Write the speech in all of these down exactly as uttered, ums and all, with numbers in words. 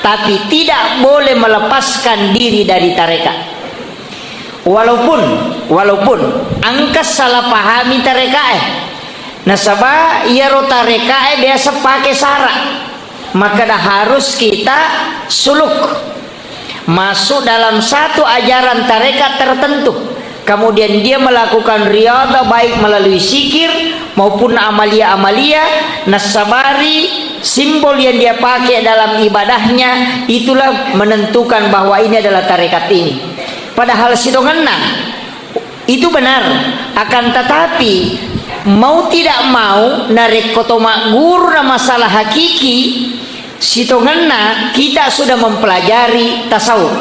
Tapi tidak boleh melepaskan diri dari tarekat. Walaupun, walaupun engka salah pahami tarekae. Nasaba iyaro tarekae biasa pake sara. Makkeda harus kita suluk. Masuk dalam satu ajaran tarekat tertentu. Kemudian dia melakukan riadhah baik melalui zikir maupun amalia-amalia, nassabari simbol yang dia pakai dalam ibadahnya, itulah menentukan bahwa ini adalah tarekat ini. Padahal sidongenna itu benar, akan tetapi mau tidak mau, narekko to magguru na masalah hakiki, sitongenna kita sudah mempelajari tasawuf,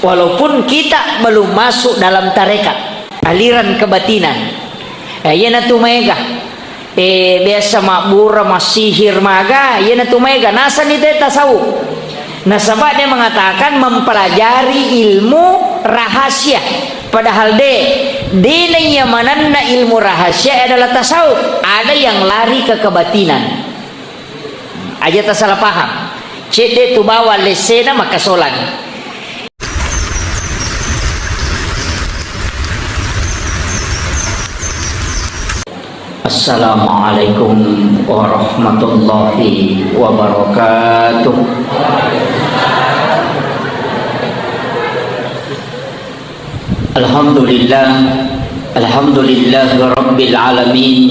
walaupun kita belum masuk dalam tarekat, aliran kebatinan. Eh, iyanatu maega. Eh, biasa mabbura, massihir, maga, iyanatu maega. Nasani te tasawuf. Nasaba dia mengatakan mempelajari ilmu rahasia. Padahal de, de na iya manenna ilmu rahasia adalah tasawuf. Ada yang lari ke kebatinan. Aja tasalah paham. Cedde tu bawa lessena makasolang. Assalamualaikum warahmatullahi wabarakatuh. Alhamdulillah, alhamdulillah rabbil alamin.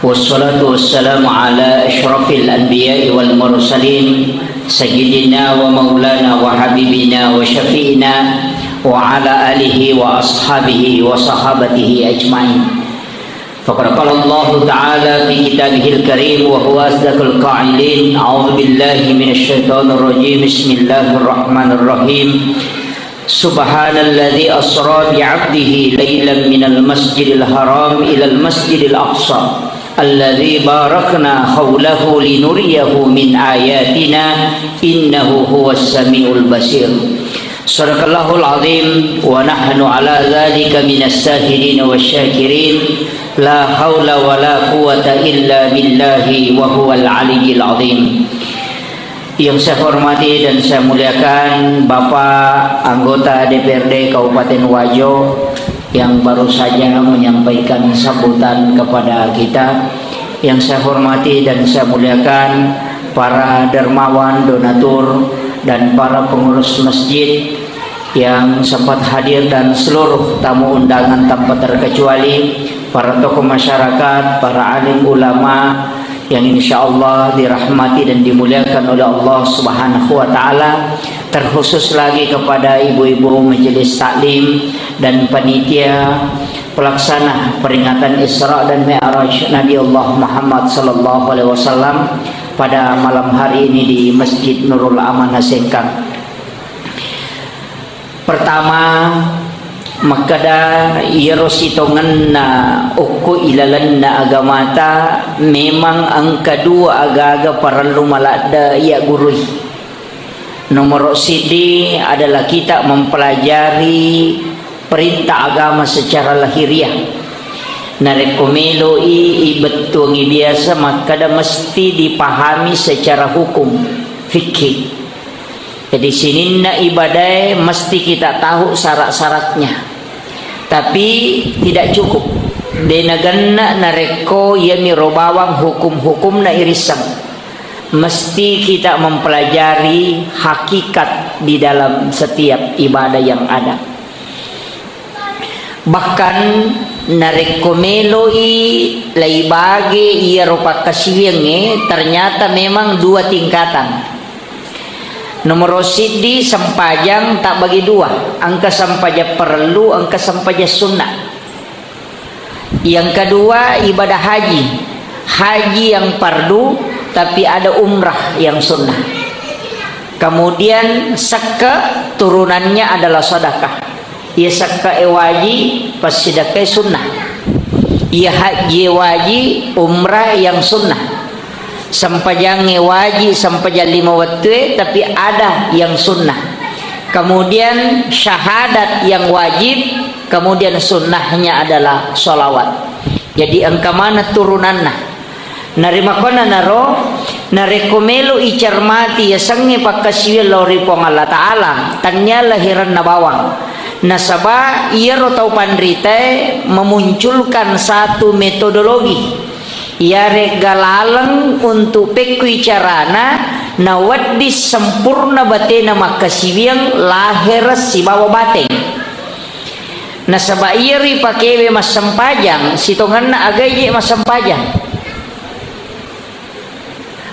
Wassalatu wassalamu ala asyrafil anbiya'i wal mursalin, sayyidina wa maulana wa habibina wa syafi'ina wa ala alihi wa ashabihi wa sahabatihi ajma'in. Faqad qala Allahu ta'ala fi kitabihil karim wa huwa asdaqul qailin, a'udzu billahi minasy syaithanir rajim. Bismillahirrahmanirrahim. Subhanalladzi asra bi 'abdihi lailan minal masjidil haram ilal masjidil aqsa alladzi barakna haulahu linuriyahu min ayatina innahu huwas samiul basir. Sadaqallahul azim wa nahnu ala dzalika minas syahidin wasyakirin. La haula wala quwwata illa billahi wa huwal aliyyil azim. Yang saya hormati dan saya muliakan Bapak Anggota D P R D Kabupaten Wajo yang baru saja menyampaikan sambutan kepada kita. Yang saya hormati dan saya muliakan para dermawan, donatur, dan para pengurus masjid yang sempat hadir dan seluruh tamu undangan tanpa terkecuali, para tokoh masyarakat, para alim ulama yang insya Allah dirahmati dan dimuliakan oleh Allah Subhanahu wa Ta'ala, terkhusus lagi kepada ibu-ibu majelis taklim dan panitia pelaksana peringatan Isra dan Mi'raj Nabi Allah Muhammad sallallahu alaihi wasallam pada malam hari ini di Masjid Nurul Amanah Sengkang. Pertama, makkeda iyaro sitongenna okko ilalenna agamata memang engka dua aga-aga parellu maladde iya gurui. Nomoro siddi adalah kita mempelajari perintah agama secara lahiriah. Narekko meloi ibettuangi biasa makkeda mesti dipahami secara hukum fikih. Jadi sininna ibadae mesti kita tahu syarat-syaratnya. Tapi tidak cukup. De nagenna narekko iyamiro bawang hukum-hukumna irisseng. Mesti kita mempelajari hakikat di dalam setiap ibadah yang ada. Bahkan narekko meloi laibage iyaro pakkasiwiangnge, ternyata memang dua tingkatan. Nomoro siddi sempajang tabbagi dua, engka sempajang parellu, engka sempajang sunnah. Yang kedua, ibadah haji. Haji yang fardu, tapi ada umrah yang sunnah. Kemudian sekke turunannya adalah sedekah. Iya sekke'e waji, passidekkai sunnah. Iya hajji waji, umrah yang sunnah. Sempajangnge waji, sempajang lima wettue, tapi ada yang sunnah. Kemudian syahadat yang wajib, kemudian sunnahnya adalah sholawat. Jadi engka maneng turunanna. Narimakkuannanaro, Narekko melo icermati yasengnge pakkasiwiang lao ri Puang Allah Ta'ala, tannia lahiranna bawang. Nasaba iyaro tau panritae memunculkan satu metodologi, iyaregga laleng untuk pekkui carana nawedding sempurna batena makkasiwiang lahera sibawa bateng. Nasaba iyaro ipakewe massempajang, sitongenna agaije massempajang.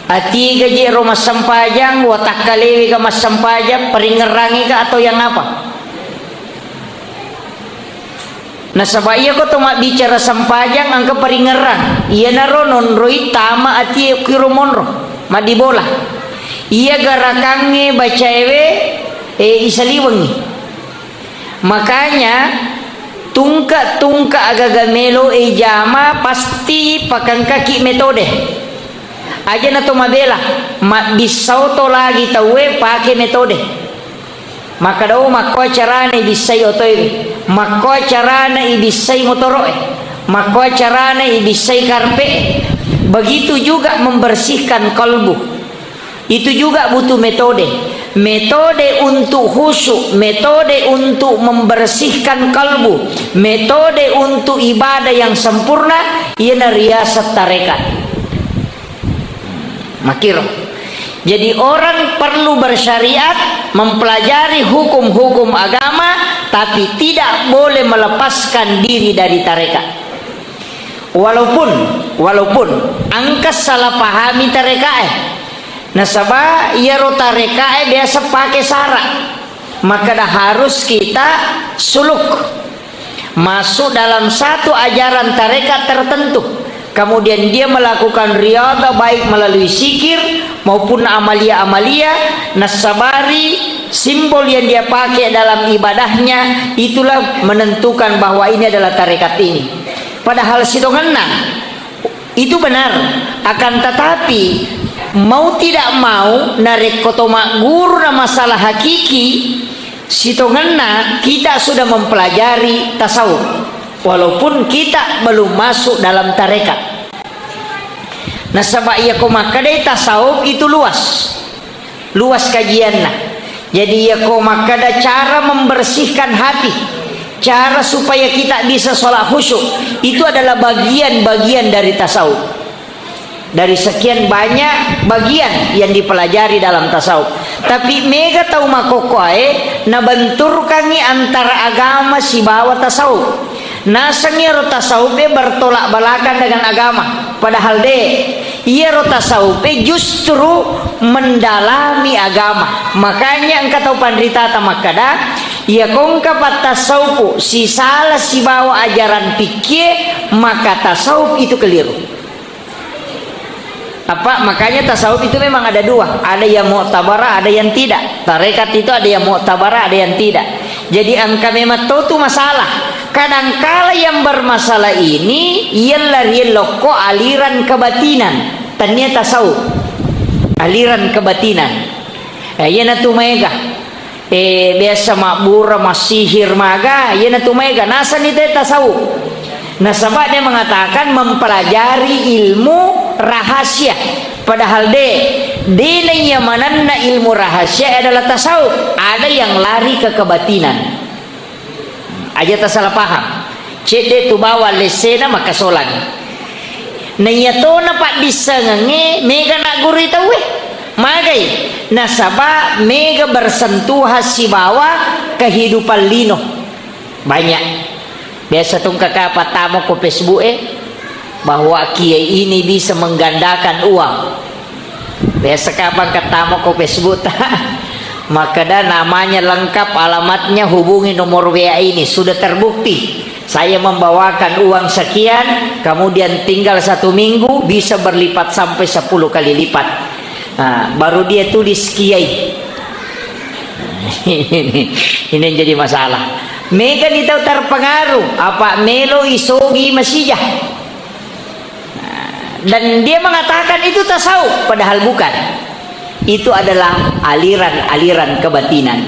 Atiga je ro massempajang, watakkalewega massempajang, paringngerrangika atau yang apa? Nasaba iyako to mabbicara sempajang, engka paringngerrang. Iyanaro nonroi tama atie kiro monro, maddibola. Iya garakangnge bacaewe, e, isaliwengngi. Makanya, tungke-tungke agaga melo ijama pasti pakengkaki metode. Aja na to mabela, mabbissau to lagi tauwe pake metode. Makkeda, "Oh, makkoa carana ibissai otoe, makkoa carana ibissai motoro'e, makkoa carana ibissai karpe'e." Begitu juga membersihkan kalbu. Itu juga butuh metode. Metode untuk khusyuk, metode untuk membersihkan kalbu, metode untuk ibadah yang sempurna, iyana riaseng tarekat. Makkiro. Jadi orang perlu bersyariat, mempelajari hukum-hukum agama, tapi tidak boleh melepaskan diri dari tarekat. Walaupun, walaupun engka salah pahami tarekae. Nasaba iyaro tarekae biasa pake sara. Makkeda harus kita suluk. Masuk dalam satu ajaran tarekat tertentu. Kemudian dia melakukan riadhah baik melalui zikir maupun amalia-amalia, nasabari simbol yang dia pakai dalam ibadahnya, itulah menentukan bahwa ini adalah tarekat ini. Padahal sitongenna itu benar, akan tetapi mau tidak mau, narekko to magguru na masalah hakiki, sitongenna kita sudah mempelajari tasawuf, walaupun kita belum masuk dalam tarekat. Nasaba iyako makkedai tasawuf itu luas. Luas kajianna. Jadi, iyako makkeda cara membersihkan hati, cara supaya kita bisa sholat khusyuk, itu adalah bagian-bagian dari tasawuf. Dari sekian banyak bagian yang dipelajari dalam tasawuf. Tapi mega tau makkokkoe nabenturkangi antara agama sibawa tasawuf. Naseng iyaro tasawufe bertolak belakang dengan agama. Padahal de, iyaro tasawufe justru mendalami agama. Makanya engka tau panritata makkeda, iyako engka pattasawufu sisala sibawa ajaran fikkie, maka tasawuf itu keliru. Apa? Makanya tasawuf itu memang ada dua, ada yang mu'tabarah, ada yang tidak. Tarekat itu ada yang mu'tabarah, ada yang tidak. Jadi engka memang to tu masalah. Kadangkala yang bermasalah ini, iyalla riellokko aliran kebatinan. Tania tasawuf. Aliran kebatinan. Eh, iyana tu maega. Eh, biasa mabbura, massihir, maga, iyana tu maega. Nasani te tasawuf. Nasaba dia mengatakan mempelajari ilmu rahasia. Padahal de, de naiya manenna ilmu rahasia adalah tasawuf. Ada yang lari ke kebatinan. Aja tasalah paham. Cedde tu bawang lessena makasolang. Naiyatona paddissengengnge mega naggurui tauwe. Magai? Nasaba mega bersentuhan sibawa kehidupan lino. Banyak. Biasa tungka kapang tamo ko Facebook e, bahwa kiai ini bisa menggandakan uang. Biasa kapang ketamo ko Facebook ta, makkeda namanya lengkap, alamatnya, hubungi nomor W A ini, sudah terbukti. Saya membawakan uang sekian, kemudian tinggal satu minggu bisa berlipat sampai sepuluh kali lipat. Nah, baru dia tulis kiai. Ini, ini yang jadi masalah. Mega ni tau terpengaruh, apa melo isogi masijah. Dan dia mengatakan itu tasawuf, padahal bukan. Itu adalah aliran-aliran kebatinan.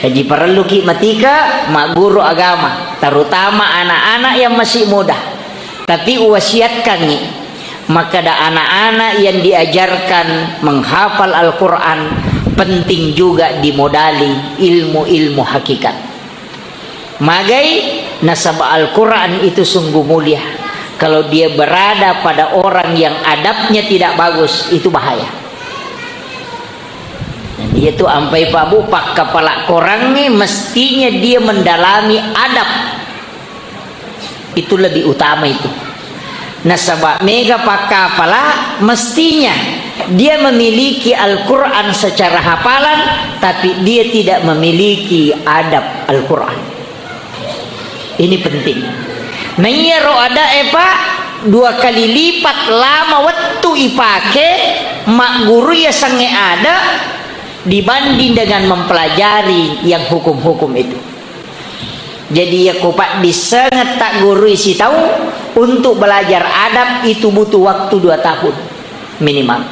Jadi, perlu ki matika magguru agama, terutama anak-anak yang masih muda. Tapi uwasiatkan ni, Makkeda anak-anak yang diajarkan menghafal Al-Quran, penting juga dimodali ilmu-ilmu hakikat. Magai, nasaba Al-Quran itu sungguh mulia. Kalau dia berada pada orang yang adabnya tidak bagus, itu bahaya. Nah, dia tuh ampai Pak Bu, pakkapala Qurannya mestinya dia mendalami adab. Itu lebih utama itu. Nasaba mega pakkapala, mestinya dia memiliki Al-Quran secara hafalan, tapi dia tidak memiliki adab Al-Quran. Ini penting. Nah, iyaro ada, eh, Pak, dua kali lipat lama wettu ipake magguru ya sange ada dibanding dengan mempelajari yang hukum-hukum itu. Jadi, iya ko paddissengeng taggurui sitaung untuk belajar adab itu butuh waktu dua tahun minimal.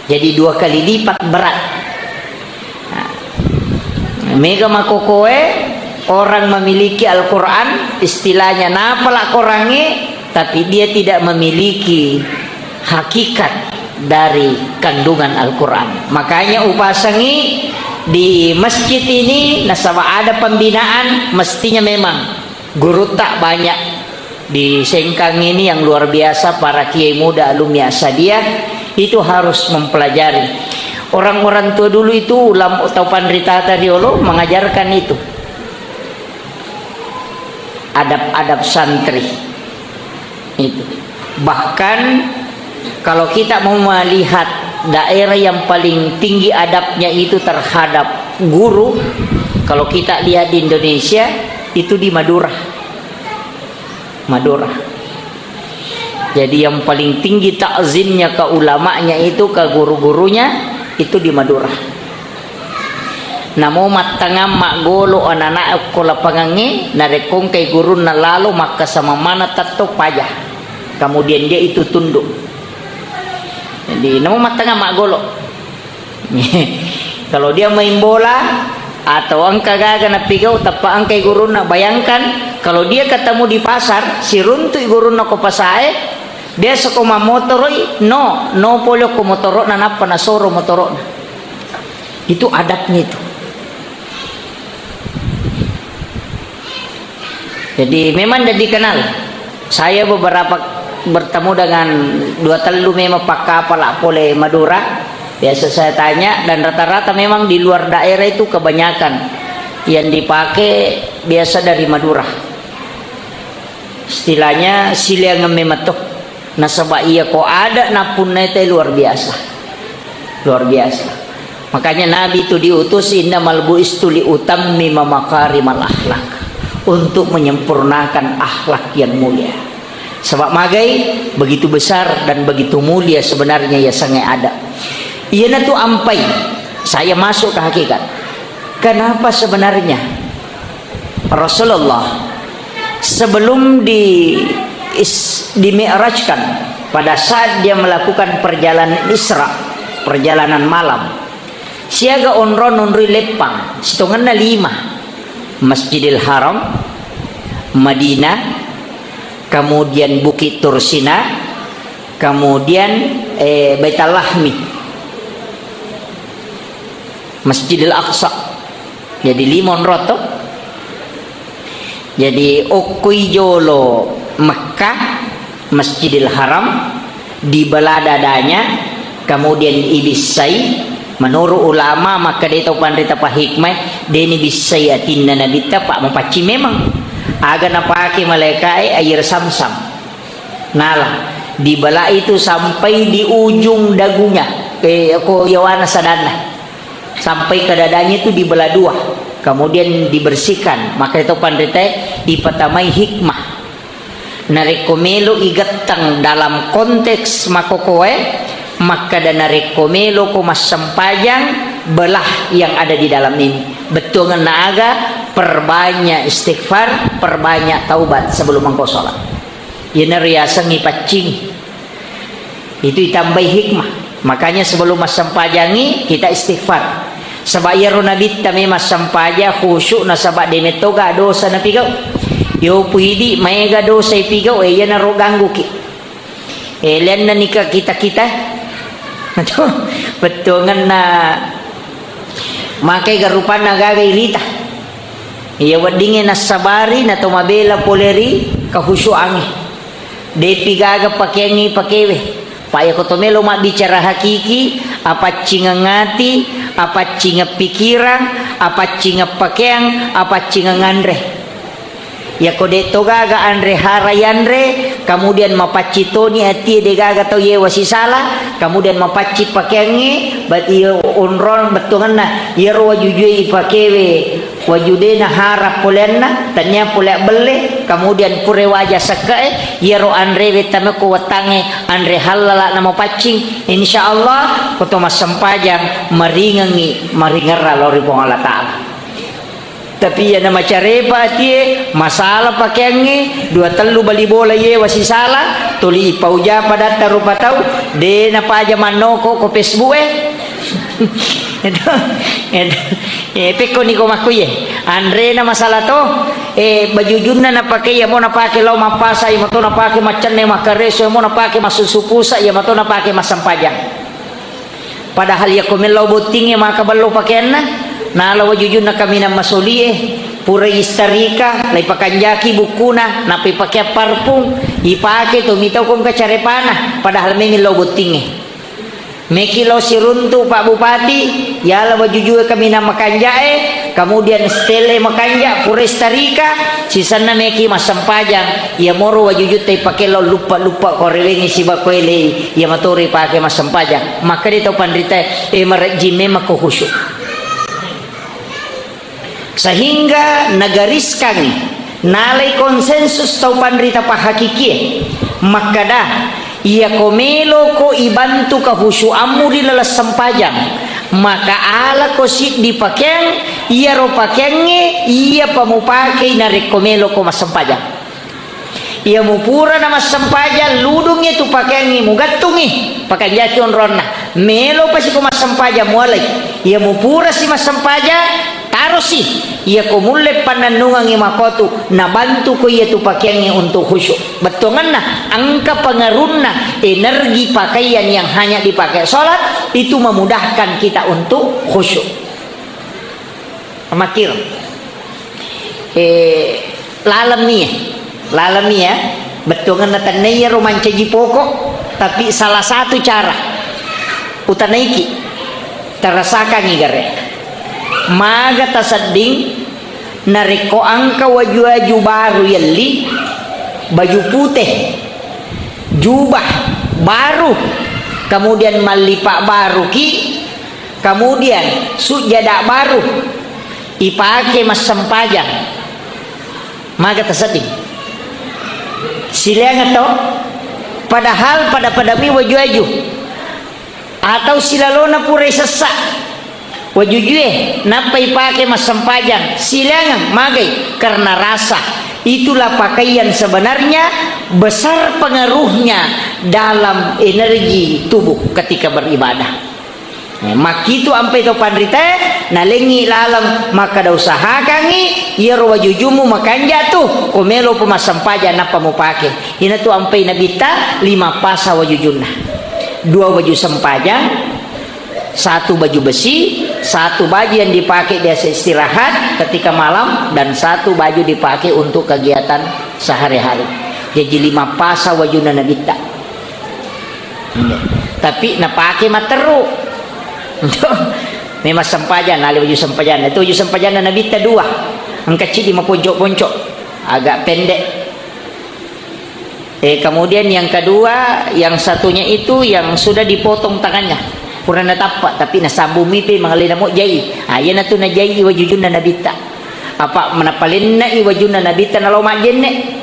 Jadi, dua kali lipat berat. Nah, mega makokoe orang memiliki Al-Quran, istilahnya napala Qurannya, tapi dia tidak memiliki hakikat dari kandungan Al-Quran. Makanya upasangi di masjid ini, nasaba ada pembinaan, mestinya memang gurutta banyak di Sengkang ini yang luar biasa, para kiai muda alumni Asadiah itu harus mempelajari. Orang-orang tua dulu itu, ulama atau panritata riolo mengajarkan itu. Adab-adab santri. Itu. Bahkan kalau kita mau melihat daerah yang paling tinggi adabnya itu terhadap guru, kalau kita lihat di Indonesia, itu di Madura. Madura. Jadi yang paling tinggi takzimnya ke ulamanya itu, ke guru-gurunya, itu di Madura. Namo mattangang maggolo anak-anak okko lapangangnge, narekko engkai gurunna lalo, makkasamang maneng tetto paja. Kemudian dia itu tunduk. Jadi, namo mattangang maggolo. Kalau dia main bola atau engka gaga napigau, tappa engkai gurunna, bayangkan kalau dia ketemu di pasar, siruntui gurunna ko pasae, biasa ko mammotoroi, no, no pole ko motoro'na, nappa nasoro motoro'na. Itu adabnya itu. Jadi, memang tidak dikenal. Saya beberapa bertemu dengan dua tellu memang pakkapala pole Madura. Biasa saya tanya, dan rata-rata memang di luar daerah itu kebanyakan yang dipakai biasa dari Madura. Istilahnya, sileangeng memetto. Nasaba iya ko ada nappunnai te luar biasa. Luar biasa. Makanya Nabi itu diutus, "Innamal bu'istu li utammima makarimal akhlak." Untuk menyempurnakan akhlak yang mulia. Sebab magai begitu besar dan begitu mulia sebenarnya ya sange ada. Iyana tu ampai saya masuk ke hakikat. Kenapa sebenarnya Rasulullah sebelum di is-, dimi'rajkan, pada saat dia melakukan perjalanan Isra, perjalanan malam, siaga onrong nonroi leppang, sitongenna lima, Masjidil Haram, Madinah, kemudian Bukit Tursina, kemudian, eh, Baitul Lahmi, Masjidil Aqsa. Jadi lima onrong to. Jadi okkoi jolo Mekkah, Masjidil Haram, dibela dadanya, kemudian ibissai. Menurut ulama, makkeda tau panrita pahikmah, deni bissai atinna nabitta, pak mapaccing memang. Aga napake malaikae, air samsam. Nala, dibela itu sampai di ujung dagunya, eh, ko yawana sadanna. Sampai ke dadanya itu dibelah dua, kemudian dibersihkan. Maka itu panrita ipatamai hikmah. Narekko melo igetteng dalam konteks makokoe, makkeda narekko melo ko massempajang, belah yang ada di dalam ini. Bettuangenna aga, perbanyak istighfar, perbanyak taubat sebelum engkau sholat. Iyana riaseng ipaccingi. Itu itambai hikmah. Makanya sebelum massempajangi, kita istighfar. Saba iyaro nabitta memang sempajang khusyuk nasaba demettoga dosa napigau. Yo puidi maega dosa ipigau, eh, iyanaro gangguki. Eh, lianna nika kita-kita. Bettuangenna makai garupanna gaga irita. Iya weddingnge nassabari nato mabela pole ri kahusyuangnge. Depi gaga pakeangngi pakewe. Pa yako to melo mabbicara hakiki, apaccingeng ati, apaccingeng pikirang, apaccingeng pakeang, apaccingeng anre. Yako de to gaga anre hara yanre, kemudian mapacci toni atie de gaga tau yewa sisala, kemudian mapacci pakeangnge, bat-, iyo onrong bettuangenna, iyaro wajujue ipakewe, waju de nahara poleanna, tania pole belle, kemudian pure waja sekke'e, iyaro anrewe tamekko wettangnge, anre hallala na mapaccing, insya Allah, koto massempajang, maringengngi, maringerra lao ri Puang Allah Ta'ala. Tapi iyana macarepa atie, masala pakeangnge, dua tellu bali bola yewa sisala, tuli ipauja padatta rupa tau, de napaja mannoko ko Facebook e. Itu, itu, eh, pekko niko makkuye. Anrena masala to, eh, bajujunna napake, iya mo napake lao mappasa, iya mo to napake maccenne makkareso, iya mo napake massusu pusa, iya mo to napake massempajang. Padahal yako mellau bottingnge maka ballo pakeanna, nala wajujunna kaminang masolie, pura istarika, lai pakanjaki bukkuna, nappai pakea parfum, ipake to mitau kongka carepana, padahal memang lao bottingnge. Meki lao siruntu Pak Bupati, yala wajujue kaminang makanjae, kemudian setelah makanja, pura istarika, sisenna meki massempajang, iya moro wajujutta ipake lao luppa-luppa ko rewengngi siba ko elei, iya matoro ipake massempajang. Makkeda tau panrita, eh, marejjing memang ko khusyuk. Sehingga nagariskangngi, nalai konsensus tau panrita pahakikie, makkeda, iyako meloko ibantu kahusyuammu ri laleng sempajang, maka alako siddi pakeang, iyaro pakeangnge iyapa mupakei narekko meloko massempajang. Iya mupura na massempajang, ludungngi tu pakeangngi, mugattungngi, pakanjaki onronna. Melo pasiko massempajang mualai. Iya mupura si massempajang, tarosi. Iya ko mulle pannennungangngi makotu, nabantu ko iya tu pakeangngi untuk khusyuk. Bettuangenna, engka pengaruhna energi pakaian yang hanya dipakai sholat, itu memudahkan kita untuk khusyuk. Makkiro. Eh, laleng mi, laleng mi ya. Bettuangenna tennai iyaro mancaji pokok, tapi salah satu cara utanaiki, tarasakangngi gare. Maga tasedding narekko engka waju-waju baru yelli, baju pute, jubah baru, kemudian mallipa baruki, kemudian sujjada baru ipake massempajang. Maga tasedding. Sileang to? Padahal pada-padami waju-waju. Atau silalona purai sessa. Wajujue, nappa ipake massempajang. Sileang, magai, karena rasa. Itulah pakaian sebenarnya besar pengaruhnya dalam energi tubuh ketika beribadah. Eh, makkitu ampai to panritae, nalengngi laleng makkada usahakangngi iyaro wajujumu makanja tu, ko melopa massempajang nappa mupake. Inatu ampai nabitta lima pasa wajujunna. Dua baju sempajang, satu baju besi, satu baju yang dipakai biasa istirahat ketika malam, dan satu baju dipakai untuk kegiatan sehari-hari. Jadi lima pasa wajunna nabitta. Tapi napake matteru. Memang sempajang, nale baju sempajang. Itu baju sempajanna Nabitta dua. Engka cidi maponco-ponco. Agak pendek. Eh, kemudian yang kedua, yang satunya itu yang sudah dipotong tangannya. Pura natappa, tapi nasambung mipe mangalena mo jai. Ah, iyanatu najai wajujunna Nabitta. Apa manapalenna i wajunna Nabitta nalo majjenne.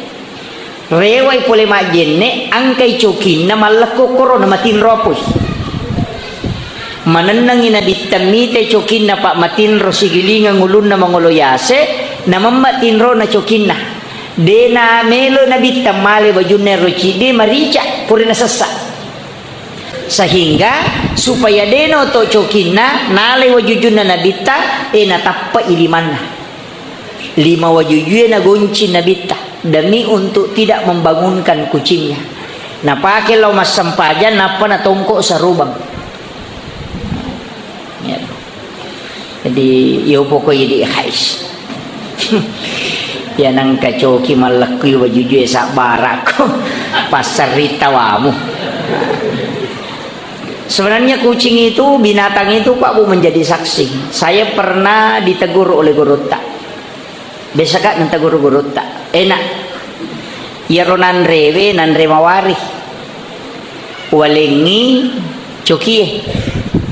Rewai pole majjenne, engkai cokinna mallekko koro na matinro apui. Manennengi Nabitta mitai cokinna, pa matinro sigilingeng ulunna mangolo yase, namemma tinrona cokinna. De namelo Nabitta male wajunna ero ciddi marica, pura nasessa. Sehingga supaya de naoto cokinna, nalai wajujunna Nabitta, e natappai limanna. Lima wajujue nagonci Nabitta demi untuk tidak membangunkan kucingnya. Napake lao massempajang, nappa natongko sarubang. Ya. Jadi, yo pokoknya di hais. Ya, nangka coki mallekkui wajujue sabbarakko. Passerri tawamu. Sebenarnya kucing itu, binatang itu, Pak Bu, menjadi saksi. Saya pernah ditegur oleh gurutta. Biasa ka nentaguru-gurutta. Enak. Iyaro nanrewe, nanre mawari. Walengngi cokie.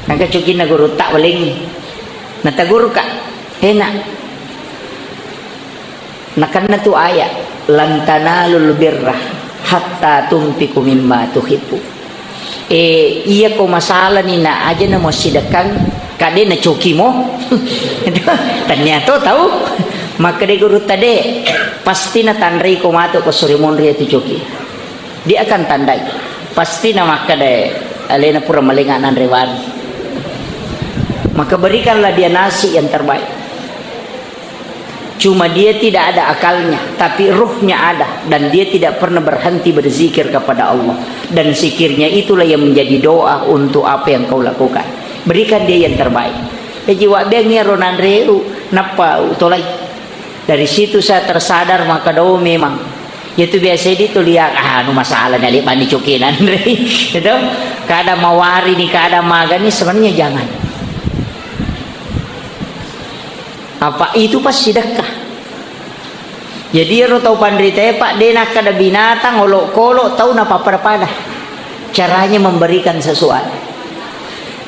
Engka cokinna gurutta walengngi. Nataguru ka. Enak. Nakenna tu ayat, "Lan tanalul birra hatta tunfiqu mimma tuhibbu." Eh, iya ko masalani na aja na masidekkang, kade na coki mo. Tania to tau. Makkeda gurutta de, pasti na tanrei ko matu ko suri monri tu coki. Dia akan tandai. Pasti na makkeda alena pura malenga nanre wari. Maka berikanlah dia nasi yang terbaik. Cuma dia tidak ada akalnya, tapi ruhnya ada, dan dia tidak pernah berhenti berzikir kepada Allah. Dan zikirnya itulah yang menjadi doa untuk apa yang kau lakukan. Berikan dia yang terbaik. Jadi, wabbiang iyaro nanreru, nappa utolai. Dari situ saya tersadar, maka do memang. Itu biasa di tulia, ah, anu masalah nih, bani coki nanre. Itu, kada mawari nih, kada magani, sebenarnya jangan. Apa itu pasti dekkah. Jadi, ero tau panritae, Pak, de nakkeda binatang, olokolo, tau napapada-pada. Caranya memberikan sesuatu.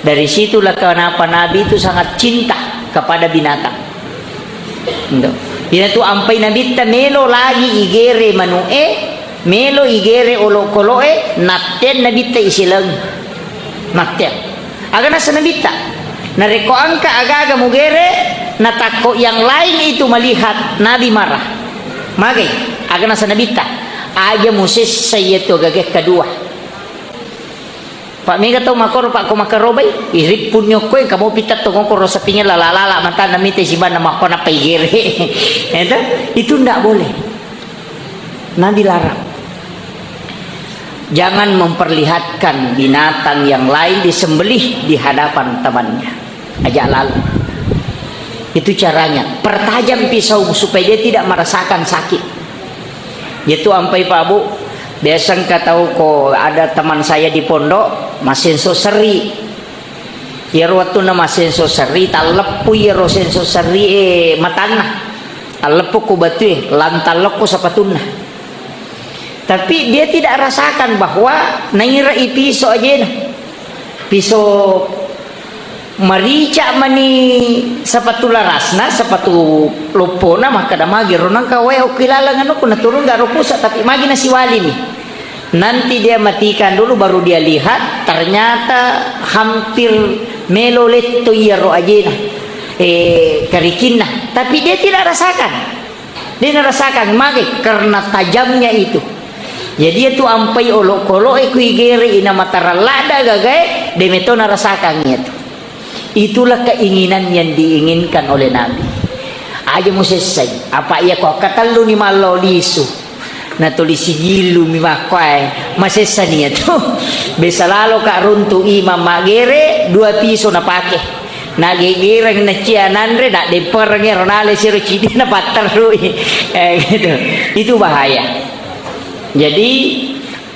Dari situlah kenapa Nabi itu sangat cinta kepada binatang. Ndo. Ina tu ampai Nabitta melo lagi igere manu'e, melo igere olokolo'e, natten Nabitta isileng. Natten. Aga nasa Nabitta? Narekko engka aga-aga mugere, natakko yang lain itu melihat, Nabi marah. Magai, aga nasa Nabitta? Aja musessa iya tu aga kedua. Pak, mega tau makoro, Pak, ko makarobai? Irippunni okkoe, kamu pitat tongoko rosa pingin lala-lala, mata namita sibanna makko nappa igere. Itu, itu ndak boleh. Nabi larang. Jangan memperlihatkan binatang yang lain disembelih di hadapan temannya. Ajak lalu. Itu caranya. Pertajam pisau supaya dia tidak merasakan sakit. Itu ampai Pak Bu. Biasa engka tau ko ada teman saya di pondok, masenso seri. Iyaro wettunna massenso serri, talleppu iyaro senso serri e matanna. Talleppu ku batue, lantalleppu sapatunna. Tapi dia tidak rasakan bahwa naira i piso ajena. Piso marica mani sapatu larasna, sapatu loppona, makkeda magi ro nangka wae okki laleng anu, kuna turun gak ro pusa, tapi magi nasiwalini. Nanti dia matikan dulu, baru dia lihat, ternyata hampir melo letto iyaro ajena, eh, karikinna. Tapi dia tidak rasakan. Dia tidak rasakan, mage, karena tajamnya itu. Jadi itu ampai olok-kolok e kuigere ina matarallada gagae, demeto narasakan itu. Itulah keinginan yang diinginkan oleh Nabi. Aja musessai. Apa iya ko katellu ni mallo lisu. Natuli sijillu mi makkoe. Masessa ni tu. Besa lalo ka runtu imam magere, dua piso napake. Na gegereng na cia nanre, na dempereng ero nale siro cidi na patterrui. Eh, gitu. Itu bahaya. Jadi,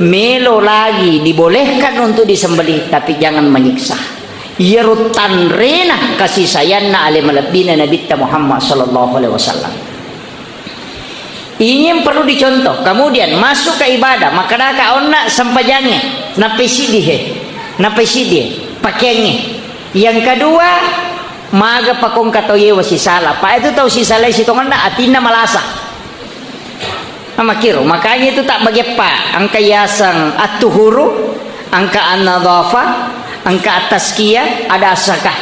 melo lagi dibolehkan untuk disembelih, tapi jangan menyiksa. Iyaro tanrena kasih sayangna ale malebbina Nabitta Muhammad sallallahu alaihi wasallam. Ini yang perlu dicontoh. Kemudian masuk ke ibadah, makkedaka onna sempajangnge, nappai siddi he, nappai siddi he, pakeangnge. Yang kedua, maga pakongka tau yewa sisala. Pa itu tau sisala sitongenna atinna malasa. Makkiro, makanya itu tak bagi empat. Engka yaseng at-tuhuru, engka an-nadhafa, engka at-tazkiyah, ada az-zakah.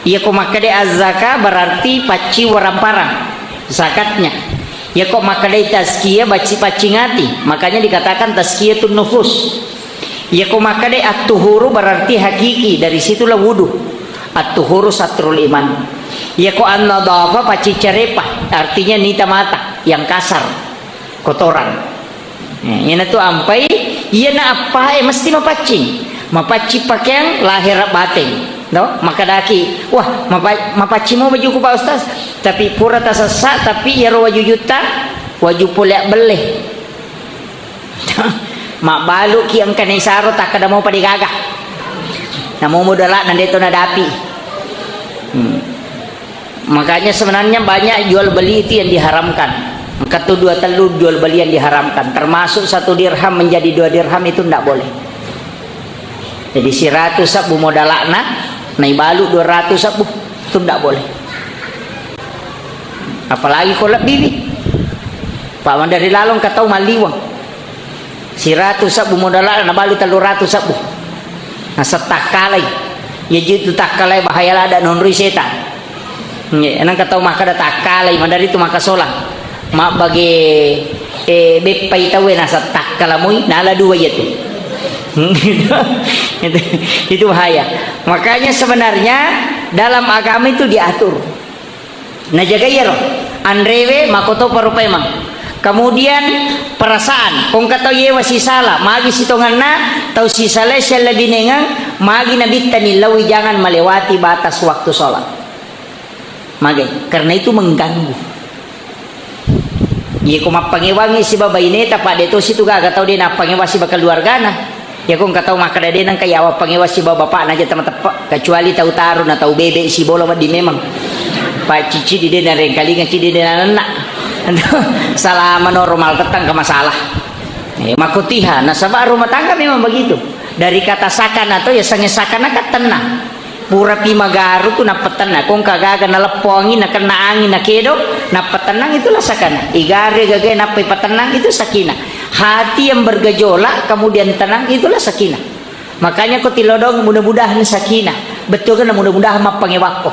Iya ko makkeda az-zakah berarti pacci waramparang zakatnya. Iya ko makkeda tazkiyah bacci paccing ati, makanya dikatakan tazkiyatun nufus. Iya ko makkeda at-tuhuru berarti hakiki, dari situlah wudu. At-tuhuru satrul iman. Iya ko an-nadhafa pacci carepa, artinya nita mata yang kasar, kotoran. Ya, ina tu ampai Iyana appae mesti mapaccing. Mapaccing pakeang lahera bateng. No? Makadaki, "Wah, mapa-, mapaccing mo bajuku, Pak Ustaz." Tapi pura tasessa, tapi iyaro wajujutta, waju pole abbelle. Mabbaluki engka naisaro takkada mo pada gaga. Namo modala'na de to nadapi. Hmm. Makanya sebenarnya banyak jual beli itu yang diharamkan. Engka tu dua tellu jual beli yang diharamkan. Termasuk satu dirham menjadi dua dirham itu ndak boleh. Jadi siratu sabbu modala'na, naibalu dua ratu sabbu, itu ndak boleh. Apalagi ko lebbiwi. Pak, mandari lalong ka tau malliweng. Siratu sabbu modala'na, nabalu tellu ratu sabbu. Nasettakkalai. Iya jitu takkalai bahaya lada nonroi setan. Nggih, nengka tau makkada takkalai, madari tu makasolang. Mabbage, eh, beppai tauwe nasa takkala moi, nala dua iya tu. Itu, itu, itu bahaya. Makanya sebenarnya dalam agama itu diatur. Najagai iyaro, anrewe makoto parupaimang. Kemudian perasaan, kongka tau yewa sisala, magi sitongenna tau sisala sialla binengeng, magi nabittani lawi jangan melewati batas waktu sholat. Magai, karena itu mengganggu. Iya ko mappangewangi siba baineta, Pak, de tosi tu gaga tau de nappangewa siba keluargana. Iya ko engka tau makkada de nengka yawa pangewa siba bapakna aja tama teppe, kecuali tau taruna, tau bebe sibola wedding memang. Pak, cici di de narengkalinga, ci di de nanenna. Salama noro maltettang ke masalah. Eh, makotiha, nasaba rumah tangga memang begitu. Dari kata sakana to, ya sange sakana kan tenang. Purapi magaru tu nappa tenang. Kongka gaga naleppo angin, nakenna angin, nakedo, nappa tenang, itulah sakana. Igare gaga nappa ipatennang, itu sakinah. Hati yang bergejolak, kemudian tenang, itulah sakinah. Makanya ko tilodong, mudah-mudahan sakinah. Betul kan, mudah-mudahan mappangewakko.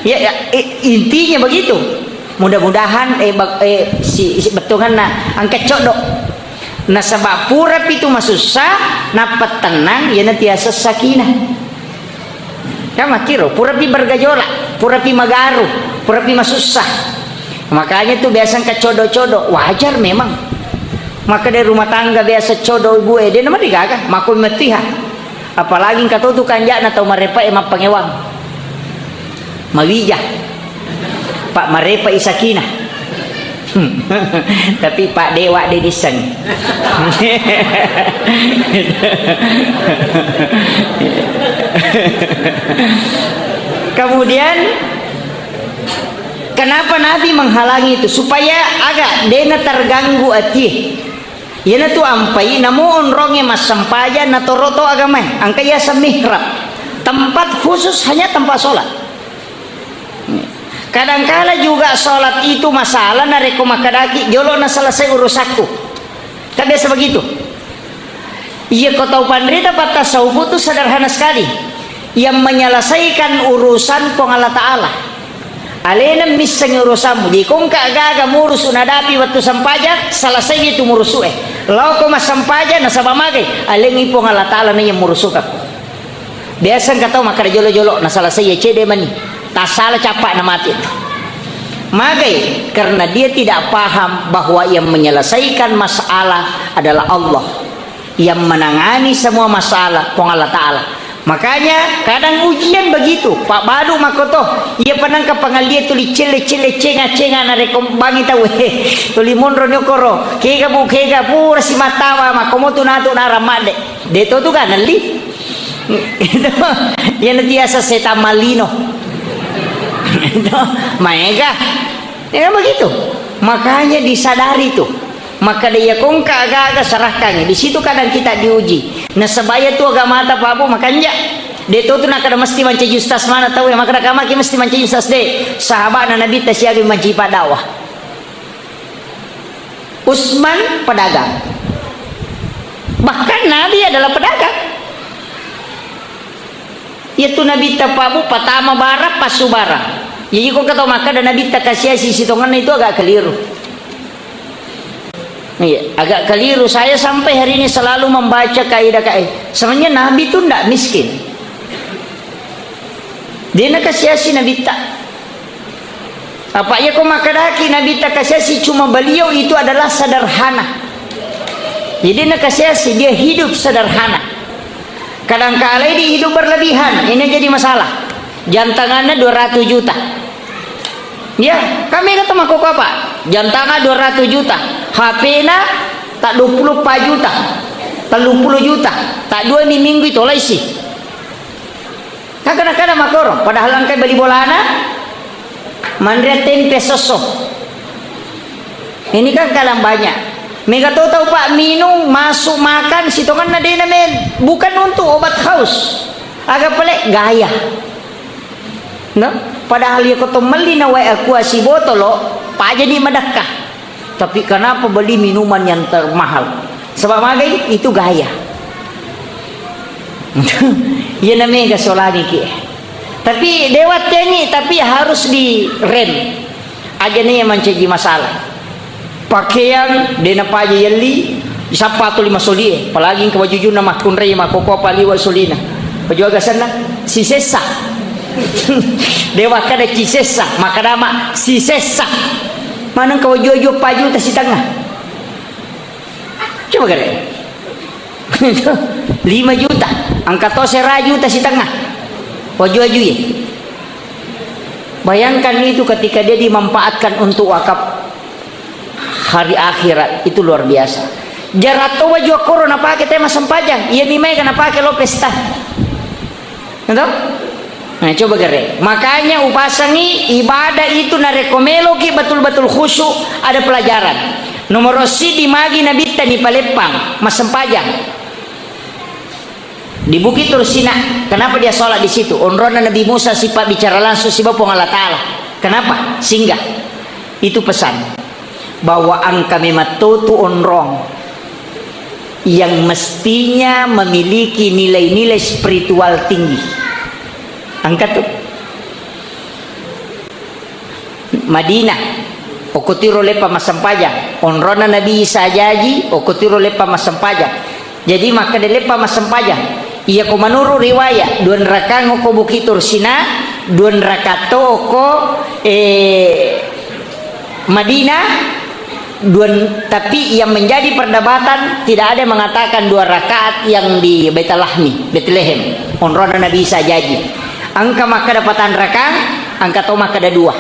Ya, ya, i-, intinya begitu. Mudah-mudahan, eh, bak-, eh, si, si bettuanganna engka coddo. Nasaba pura pitu masussa, nappa tenang, iyana tiasa sakinah. Kan makkiro, pura pi bergejolak, pura pi magaru, pura pi masussa. Makanya tu biasa engka coddo-coddo, wajar memang. Maka dari rumah tangga biasa coddo ibu e, de nama digaga, mako matiha. Apalagi engka to tu kanjana tau marepa e mappangewang. Mawija. Pak marepa i sakinah. Tapi Pak Dewa de disseng. Kemudian, kenapa Nabi menghalangi itu? Supaya aga dena terganggu atie. Iyanatu ampai namo onrongnge massempajang natoroto agamae. Engka yaseng mihrab. Tempat khusus hanya tempat sholat. Kadangkala juga sholat itu masalah narekko makkedaki jolo na selesai urusakku. Kan biasa begitu. Iya ko tau panrita pattasawuf itu sederhana sekali. Yang menyelesaikan urusan Puang Allah Ta'ala. Alena missengi urusanmu. Jadi kongka gaga murusu nadapi wettu sempajang, selesai itu murusu e. Lao ko massempajang nasaba magai, alengi Puang Allah Ta'ala na yang murusukakku. Biasa engka tau makkeda jolo-jolo, na selesai ya cede mani. Tasala cappa na mati. Magai, karena dia tidak paham bahwa yang menyelesaikan masalah adalah Allah. Yang menangani semua masalah, Puang Allah Ta'ala. Makanya, kadang ujian begitu, Pak Badu makoto, iya penangka pangalia tuli cele-cele cenga-cenga narekko bangi tau, tuli monro nyokoro, kega bu, kega pura si matawa, makomo tu natu naramadde. Deto tu kan, li? Itu, yang tiasa setan malino. Itu, maega. Ya kan begitu. Makanya disadari tu. Maka dia kongka aga-aga serahkan. Di situ kadang kita diuji. Nasaba iya tu agamata Pak Bu makanja. Deto tu nakada mesti mancaji ustaz mana tau ya. Maka kamaki mesti mancaji ustaz de. Sahabatna Nabi ta siaga mancaji padawa. Utsman pedagang. Bahkan Nabi adalah pedagang. Iyatu Nabitta Pak Bu, patama barang, passu barang. Jadi ko engka tau makkeda Nabitta kasiasi sitongenna itu agak keliru. Iya, agak keliru. Saya sampai hari ini selalu membaca kaidah-kaidah. Sebenarnya Nabi itu ndak miskin. Dia na kasiasi Nabitta. Apa iya ko makkedaki Nabitta kasiasi, cuma beliau itu adalah sederhana. Jadi nakasiasi, dia hidup sederhana. Kadangkala dia hidup berlebihan, ini jadi masalah. Jantanganna dua ratus juta. Ya, kami kata mako apa? Jantangan dua ratus juta. H P-na tak dua puluh empat juta. Tellu puluh juta. Tak dua mi minggu itu laisi. Kan kadang-kadang makoro, padahal engkai beli bolana, manre tempe sosso. Ini kan kadang banyak. Mega to tau pak minum, masuk makan, sitonganna dena men. Bukan untuk obat haus. Aga pale gaya. No? Padahal ya koto melli na wae aqua sibotolo, paja di madakka. Tapi kenapa beli minuman yang termahal? Sebab magai itu gaya. Iya namanya gasolangi ki. Tapi dewa teni, tapi harus direm. Aja nih yang mencaji masalah. Pakaian dena paja yelli, sapatu lima solie, apalagi ke baju juna makkunrai makoko paliwa solina. Baju aga senna? Sisessa. Dewa kada cisessa, makadama sisessa. Maneng kau jua-jua empat juta setengah. Coba gare. Lima juta. Angka to sera juta setengah. Waju-waju ya. Bayangkan itu ketika dia dimanfaatkan untuk wakaf hari akhirat, itu luar biasa. Jarato waju akkoro napake tema sempajang. Iya ni mai kana pake lo pesta. Gitu? Nah, coba gare. Makanya upasangi ibadah itu narekko meloki betul-betul khusyuk, ada pelajaran. Nomor siddi magi nabitta ni paleppang, massempajang. Di Bukit Tursina, kenapa dia sholat di situ? Onronna Nabi Musa sifat bicara langsung siba Puang Allah Ta'ala. Kenapa? Singgah. Itu pesan. Bahwa engka memang totu onrong yang mestinya memiliki nilai-nilai spiritual tinggi. Engka tu. Madinah, okko tiro leppa massempajang. Onronna Nabi Isa jaji, okko tiro leppa massempajang. Jadi makkeda leppa massempajang. Iya ko menurut riwayat, dua rakaat okko Bukit Tursina, dua rakaat to okko, eh, Madinah, dua, tapi yang menjadi perdebatan tidak ada yang mengatakan dua rakaat yang di Baitalahmi, Betlehem. Onronna Nabi Isa jaji. Engka makkeda patang rakaat, engka to makkeda dua.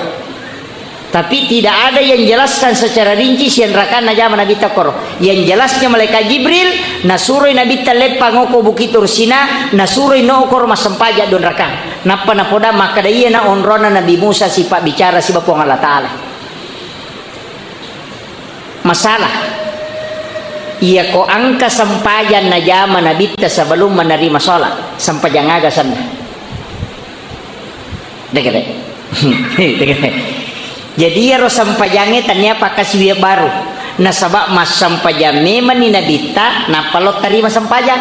Tapi tidak ada yang jelaskan secara rinci siang rakaat najama Nabitta koro. Yang jelasnya malaikat Jibril nasuroi Nabitta leppang okko Bukit Tursina, nasuroi no koro massempajang dua rakaat. Nappa napoda makkeda iyana onronna Nabi Musa sifat bicara siba Puang Allah Ta'ala. Masalah. Iya ko engka sempajang najama Nabitta sebelum menerima sholat, sempajang aga senna? Degere. Degere. Jadi iyaro sempajangnge tania pakkasiwiang baru. Nasaba massempajang memanni Nabitta, nappa lo tarima sempajang.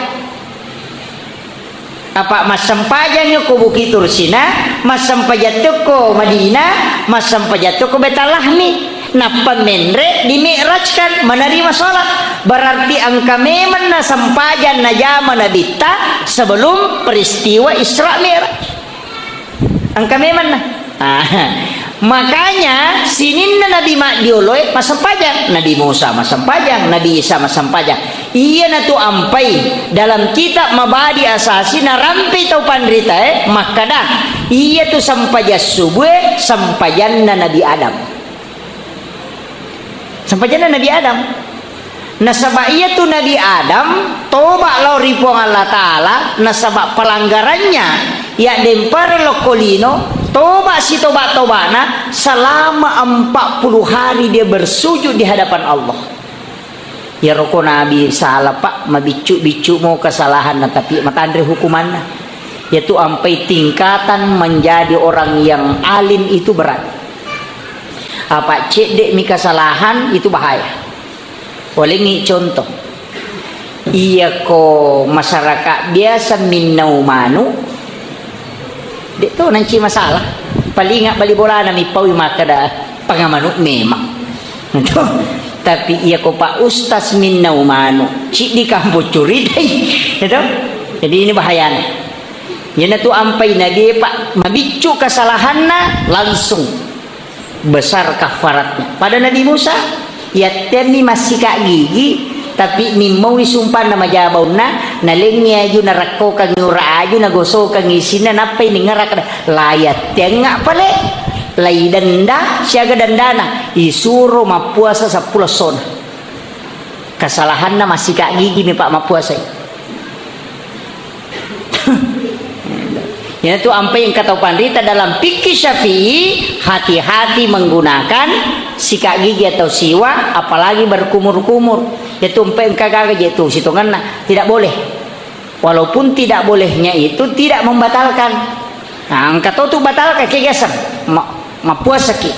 Apa massempajang ko Bukit Tursina, massempajang to ko Madinah, massempajang to ko Baitalahmi. Nappa menre di mi'rajkan, menerima sholat. Berarti engka memang na sempajang najama Nabitta sebelum peristiwa Isra Mi'raj. Engka memang na. Ah, makanya sininna Nabi maddioloe massempajang. Nabi Musa massempajang, Nabi Isa massempajang. Iyanatu ampai dalam kitab Mabadi Asasi narampe tau panritae makkada, iyatu sempajang subue sempajanna Nabi Adam. Sempajanna Nabi Adam. Nasaba iyatu Nabi Adam toba lao ri Puang Allah Ta'ala, nasaba pelanggarannya yaddempareng lokko lino, toba sitoba-tobana selama empat puluh hari dia bersujud di hadapan Allah. Iyaro ko Nabi salah, Pak, mabiccu-biccu mo kesalahanna, tapi matanre hukumanna. Yaitu ampai tingkatan menjadi orang yang alim itu berat. Apa cedde mi kesalahan itu bahaya. Walengngi contoh. Iya ko masyarakat biasa minnau manu, de to nanci masalah. Palinga bali bolana mi paui makkada pangamanu memang. Tapi iya ko Pak Ustaz minnau manu, ciddi kampung curitai. Gitu? Jadi ini bahayanya. Iyanatu ampai Nabi, Pak, mabiccu kesalahanna langsung besar kafaratnya. Pada Nabi Musa, yattemmi massika gigi, Tapi nimmaui sumpanna maja baunna, nalengngi aju, narakkokangngi ura aju, nagosokangngi isinna, nappai ningngeraka, layattengnga pale, laidenda siaga dandana, isuro mappuasa seppulo essona. Kesalahanna massika gigi mi, Pak, mappuasai. Iyanatu ampai engka tau panrita dalam fikih Syafi'i, hati-hati menggunakan sikat gigi atau siwak, apalagi berkumur-kumur. Itu ampai engka gaga je tu sitongenna, tidak boleh. Walaupun tidak bolehnya itu tidak membatalkan. Nah, engka to tu batalkan, kegaseng. Ma-, mappuasaki.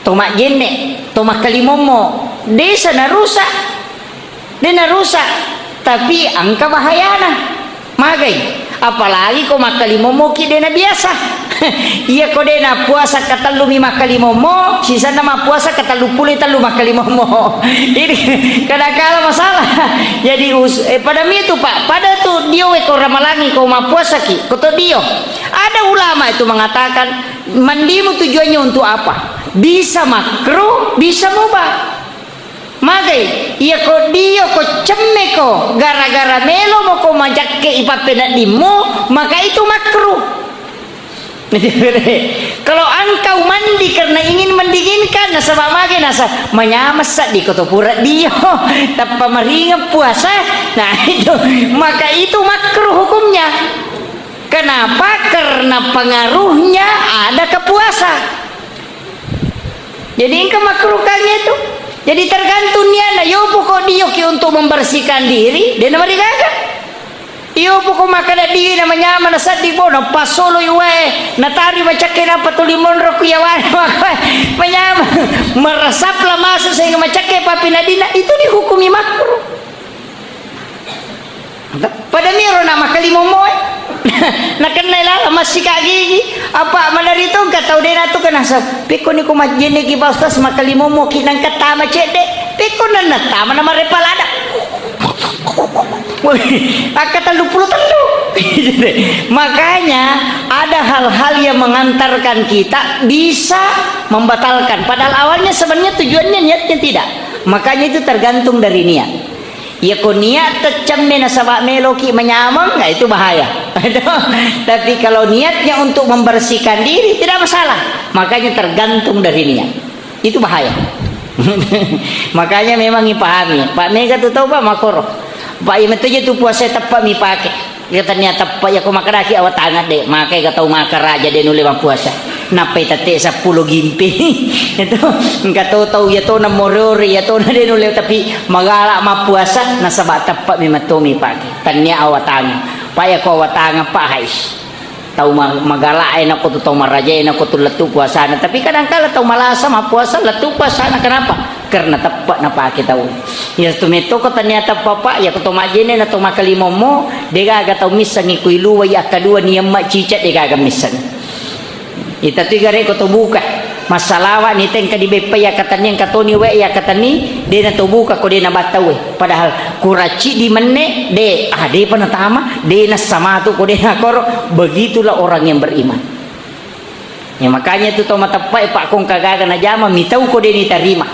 To majjenne, to makkalimommo. Desa narusak. De narusak, tapi engka bahayana. Magai? Apalagi ko makkalimommoki de nabiasa. Iya ko de napuasa katellumi makkalimommo, sisenna mappuasa katelluppulo tellu makkalimommo. Jadi, kadang kala masalah. Jadi, us-, eh, pada mitu, Pak, pada tu dio we ko ramalangi ko mappuasaki, ko to dio. Ada ulama itu mengatakan, mandimu tujuannya untuk apa? Bisa makruh, bisa mubah. Magai, iya ko dio ko cemme ko, gara-gara melo moko macakke i pappeneddimmu, maka itu makruh. Kalau engkau mandi karena ingin mendinginkan, nasaba magai nasa, manyameng seddi ko to pura dio, tappa maringeng puasa. Nah, itu, maka itu makruh hukumnya. Kenapa? Karena pengaruhnya ada ke puasa. Jadi engka makruh kangnge tu. Jadi tergantung niatna. Yopo ko dioki untuk membersihkan diri, de namarigaga. Yopo ko makkeda dina manyameng na seddi bo, na pasolo wae, natari macakke napa tuli monro ku yawana, maka manyameng. Meresaplah masuk sehingga macakke papinadina, itu dihukumi makruh. Pada miro na makkalimommoe. Nakennai lala massika gigi. Apa manari tongka tau de natu kenasa. Pekko ni ko majjenne ki Pak Ustaz makkalimommo ki nangka tama cedde. Pekko nanna tama na marepa lada. Akka tellu puluh tellu. Makanya ada hal-hal yang mengantarkan kita bisa membatalkan. Padahal awalnya sebenarnya tujuannya niatnya tidak. Makanya itu tergantung dari niat. Iya ko niat teccemme nasaba meloki manyameng, nah itu bahaya. Tapi kalau niatnya untuk membersihkan diri, tidak masalah. Makanya tergantung dari niat. Itu bahaya. Makanya memang ipahami. Pak, mega tu tau, Pak, makoro. Pak, iya metu je tu puasa teppa mi pake. Iya, tania teppa, iya ko makkadaki awatangeng de, makai ga tau makkaraja de nulle mappuasa. Nappai tette seppulo gimpi. Itu engka to tau iya to na more-ore, iya to na de nulle, tapi magala mappuasa nasaba teppa mi metto mi pake. Tania awatangeng. Pak, iya ko awatangeng, Pak, hais. Tau ma-, magala e nako tu, tau maraja e nako tu lettu puasana. Tapi kadang kala tau malasa mappuasa lettu puasana. Kenapa? Karena teppa napake tau. Iya tu metto ko tania teppa, Pak, iya ko to majjenne na to makkalimommo, de gaga tau missengi kui luwai akkadua ni emma cicak, de gaga misseng. Ita tu gare ko to buka. Massalawa ni tengka di beppa iya katanni, engka toni we iya katanni, de na to buka ko de na battau we. Padahal kuracci di menne, de, ah, de pa natama, de na samatu ko de na koro. Begitulah orang yang beriman. Ya, makanya tu tau mateppa e, Pak, ko engka gaga najama, mitau ko de nitarima.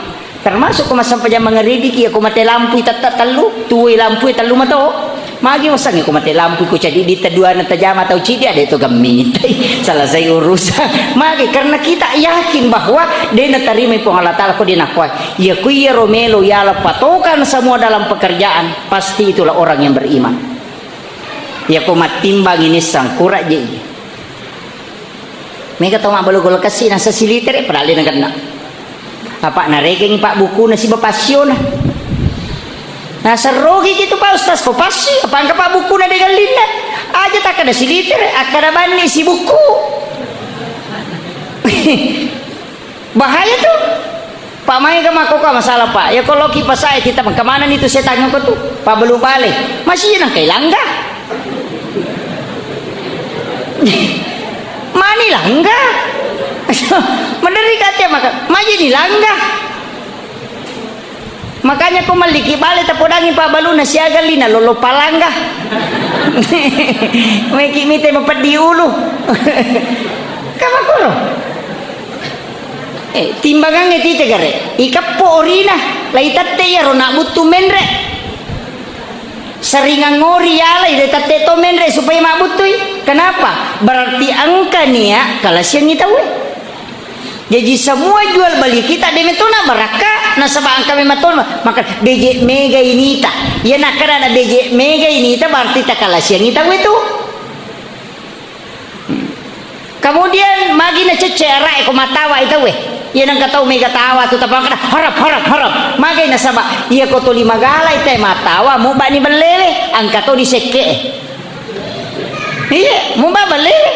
Termasuk ko massempajang mangeribiki, ya ko mate lampui tette tellu, tuwoi lampui tellu mato. Magi wassangi ko mate lampui ko cadi di teduana tajama tau cidi, ada itu gemmitai. Selesai urusan. Magi karena kita yakin bahwa de natarima Puang Allah Taala ko de nakua. Ya ku iya ro melo yala patokan semua dalam pekerjaan, pasti itulah orang yang beriman. Ya ko mattimbang ini sangkura je. Mega tau mabbalu kulkassi nasa silitere, padahal de nagenna. Apa narekengi pabbukkuna siba passiona. Naserrogi kitu Pak Ustaz, ko passi, apa engka pabbukkuna de gallinna. Aja takkada silitere, akkada banni sibukku. Bahaya tu. Pak, maega makkokkoe masalah, Pak. Ya, ko loki pasae kita, kemana ni tu setan ko tu? Pak, belum balik. Masih nang kai langga. Mani langga. Menderi kate maka, maji ni langga. Makanya ko malliki bale tapodangi pabbaluna siaga lina lolo palangga. Meki mite mapeddi ulu. Kamakoro. Eh, timbangangnge tite gare. Ikeppo orina, lai tette iyaro nabbuttu menre. Sering angngori yalai, de tette to menre supaya mabbuttui. Kenapa? Berarti engka niat kalasiangi tauwe. Jaji semua jual beli kita de metona barakka, nasaba engka memang tona maka bejek mega inita. Iya nakkada na bejek mega inita berarti takalasiangi tauwe tu. Kemudian magi nacecce ara'e ko matawa i tauwe. Iya nengka tau mega tawa tu tapakada haram, haram, haram. Magai nasaba iya ko tuli magala i te matawa mubani bellewe, angka to di sekke. Iya, muba bellewe.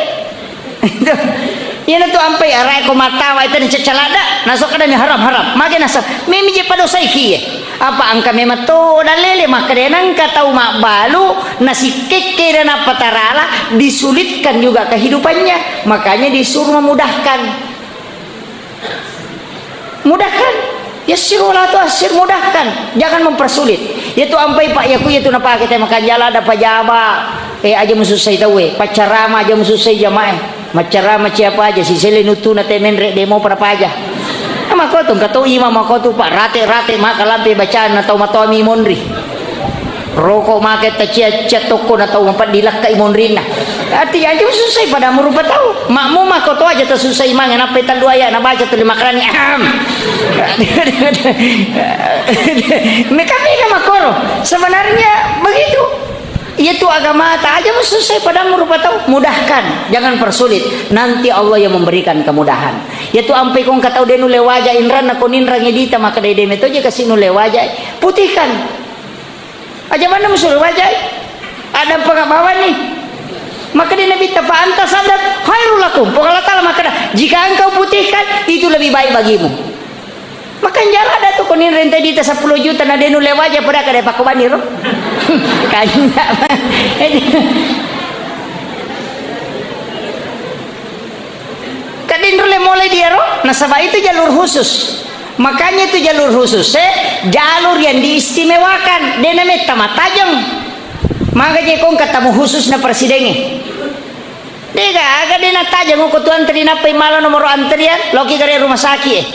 Iya na tu ampai ara'e ko matawa i te nacecce ladda, naso kadami haram, haram. Magai nasaba memi je padosai kiye. Apa engka memang to dalele, makkedai nengka tau mabbalu, nasikkekke dan apa tarala, disulitkan juga kehidupannya. Makanya disuruh memudahkan. Mudahkan. Yassir wala tuassir, mudahkan. Jangan mempersulit. Yaitu ampai, Pak, yaku yaitu napake te makanjala ada pajaba. Eh, aja musussai tauwe. Paccarama aja musussai jamae. Maccarama ciapa aja, sisele nuttuna te menre demo pada paja. Mako tu, engka to imang mako tu, Pak, rate-rate maka lampe bacaan na tau matoami monri. Roko make tacia-cia tokko na tau mapaddi lakka i monrinna. Artinya aja susai padamu rupa tau. Makmu mako to aja tasusai mange nappai tallu aya nabaca tuli makarani. Ahem. Meka-meka makoro. Sebenarnya begitu. Iya tu agamata, aja mususai padamu rupa tau, mudahkan, jangan persulit. Nanti Allah yang memberikan kemudahan. Iya tu ampai ko engka tau de nulle waja inranna ko ninrangi dita, maka de de meto je kasi nulle waja, putihkan. Aja manna musuro waja. Ada pengabawani. Maka de Nabi ta fa anta sadaq khairul lakum. Pokok Allah Taala maka jika engkau putihkan, itu lebih baik bagimu. Makanjala ada tu ko ninreng tadi ta sepuluh juta na de nulle waja pada kada pakobani ro. Kanya. Kadin rulle mulai dia ro, nasaba itu jalur khusus. Makanya itu jalur khusus, eh, jalur yang diistimewakan. De na metta matajeng. Maka je kong katamu khusus na presidengnge. Dega aga de natajeng ko tu antri nappai mala nomoro antrian, loki gare rumah sakit, eh.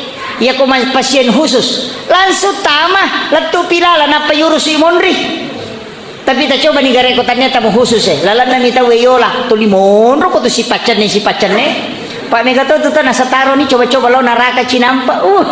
Iya ko ma-, pasien khusus. Langsung tama, lettu pilala nappai urusui monri. Tapi ta coba ni gare ko tania tamu khusus, eh. Lalanna mi tau yola, tuli monro ko tu sipaccenne, sipaccenne. Pak mega to tu tana sataro ni coba-coba lo naraka cinampa. Uh,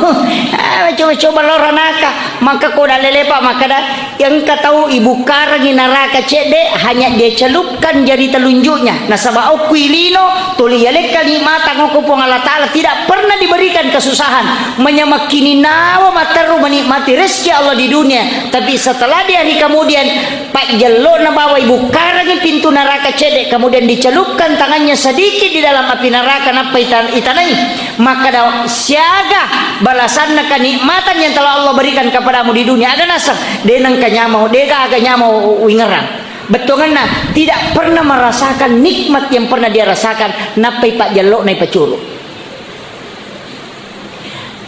ah, coba-coba lo ranaka. Maka ko dalele Pak, maka da Engka tau ibukkarengngi naraka cedde, hanya dia celupkan jari telunjuknya. Nasaba okko i lino, tuli yalekka nikmatang okko Puang Allah Taala, tidak pernah diberikan kesusahan. Menyamakkini nawa matteru menikmati rezeki Allah di dunia. Tapi setelah di hari kemudian, pajjello'na bawa ibukkarengngi pintu naraka cedde, kemudian dicelupkan tangannya sedikit di dalam api neraka, nappa ita-, itanai. Makkeda, siaga balasanna kenikmatan yang telah Allah berikan kepadamu di dunia? Aga naseng, de nengka nyamau, de gaga nyamau wingerang. Bettuanganna, tidak pernah merasakan nikmat yang pernah dia rasakan, nappai pajjello'na ipacuru.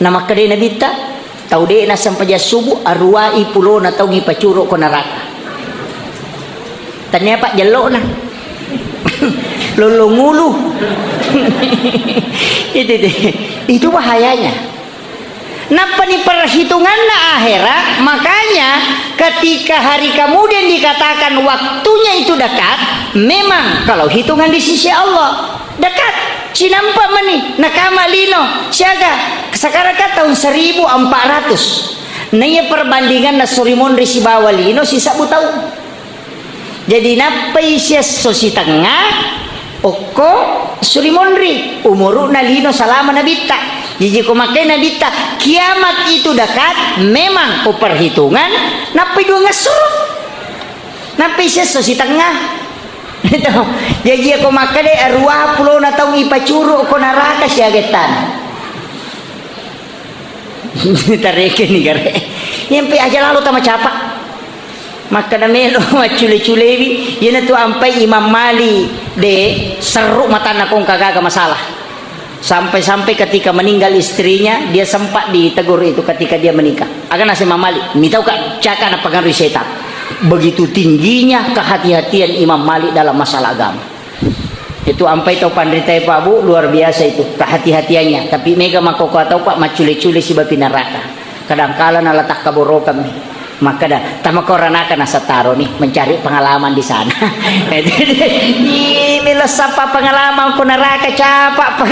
Namakkedai Nabitta, tau de nassempajang subuh, aruwai pulona taung ipacuru ko neraka. Tania pajjello'na. Lollong ulu. Itu, itu. Itu bahayanya. Nappani perhitunganna akhirat, makanya ketika hari kemudian dikatakan waktunya itu dekat, memang kalau hitungan di sisi Allah dekat. Cinampa meni, nakama lino, siaga. Sekarang kan tahun seribu empat ratus. Naiya perbandinganna suri monri sibawa lino sisabbu taung. Jadi nappai siesso sitengnga okko suri monri, umuru'na lino salama Nabitta. Jaji ko makkai Nabitta, kiamat itu dekat, memang ko perhitungan, nappai duangesso. Nappai siesso sitengnga. Jaji ko makkeda aruwa pulona taung ipacuru ko neraka siaga ettana. Tarekeni gare. Yampe aja lalo tama capa. Makkeda melo maccule-culewi, iyanatu ampai Imam Malik de serru matanna kongka gaga masalah. Sampai-sampai ketika meninggal istrinya, dia sempat ditegur itu ketika dia menikah. Aga naseng Imam Malik, mitau ka caka napengaruhi setan. Begitu tingginya kehati-hatian Imam Malik dalam masalah agama. Itu ampai tau panritae Pak Bu, luar biasa itu kehati-hatiannya. Tapi mega makkokkoe tau Pak maccule-cule sibawa api neraka. Kadangkala nala takkaborokammi. Makkeda, "Tama ko ranaka nasattaro ni, mencari pengalaman di sana." Ih, melo sappa pengalaman ko neraka capa.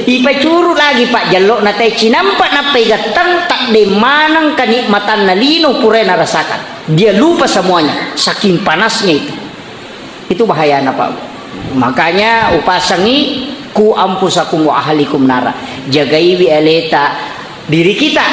Ipacuru lagi, Pak, jello na teh cinampa nappai gattang, tak de maneng kenikmatanna lino pura narasakan. Dia lupa semuanya, saking panasnya itu. Itu bahayana, Pak. Makanya upasangi, "Ku anfusakum wa ahlikum nara." Jagaiwi aleta, diri kita,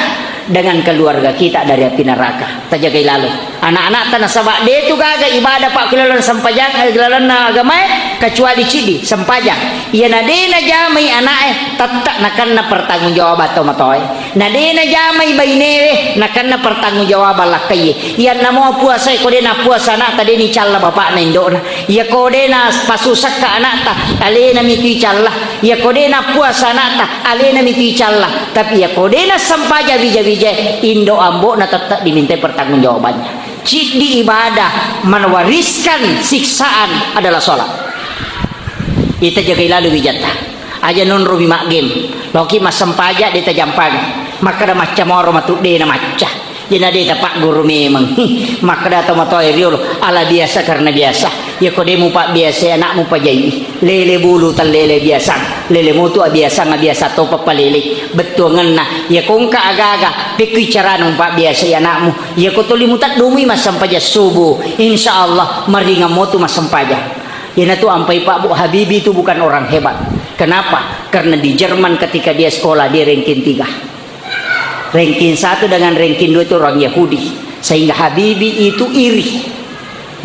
dengan keluarga kita dari api neraka. Tajagai lalo anak-anakta, nasaba de tu gaga ibadah, Pak, ku lalenna sempajang, eh, ku lalenna agamae, kecuali ciddi, sempajang. Iya na de najamai anak'e, tette nakenna pertanggungjawaban tomatoae. Na de najamai bainewe, nakenna pertanggungjawaban lakkaiye. Iyanna mua puasae, ko de nappuasa anakta, de nicalla bapakna indo'na. Iya ko de napasusakka anakta, alena mitu icalla. Iya ko de nappuasa anakta, alena mitu icalla. Tapi iya ko de nassempajang wija-wijae, indo ambo'na tette dimintai pertanggungjawabannya. Ciddi ibadah mewariskan siksaan adalah sholat. Ita jagai lalu wijatta. Aja nonromi maggame. Loki massempajang de tajampang. Makkeda macca moro matu de na macca. Jena de tapagguru memeng. Makkeda tomatoae riolo, ala biasa karena biasa. Iya ko de mupabbiasai anakmu pajai. Lele bulu tallele biasang. Lele motu abiasang, abiasa to pappalele. Bettuangenna. Iya ko engka aga-aga, pekkui carana mupabbiasai anakmu. Iya ko toli muteddumui massempajang subuh. Insya Allah, maringang motu massempajang. Iyanatu ampai Pak Bu, Habibie itu bukan orang hebat. Kenapa? Karena di Jerman ketika dia sekolah, dia ranking tiga. Ranking satu dengan ranking dua itu orang Yahudi. Sehingga Habibie itu iri.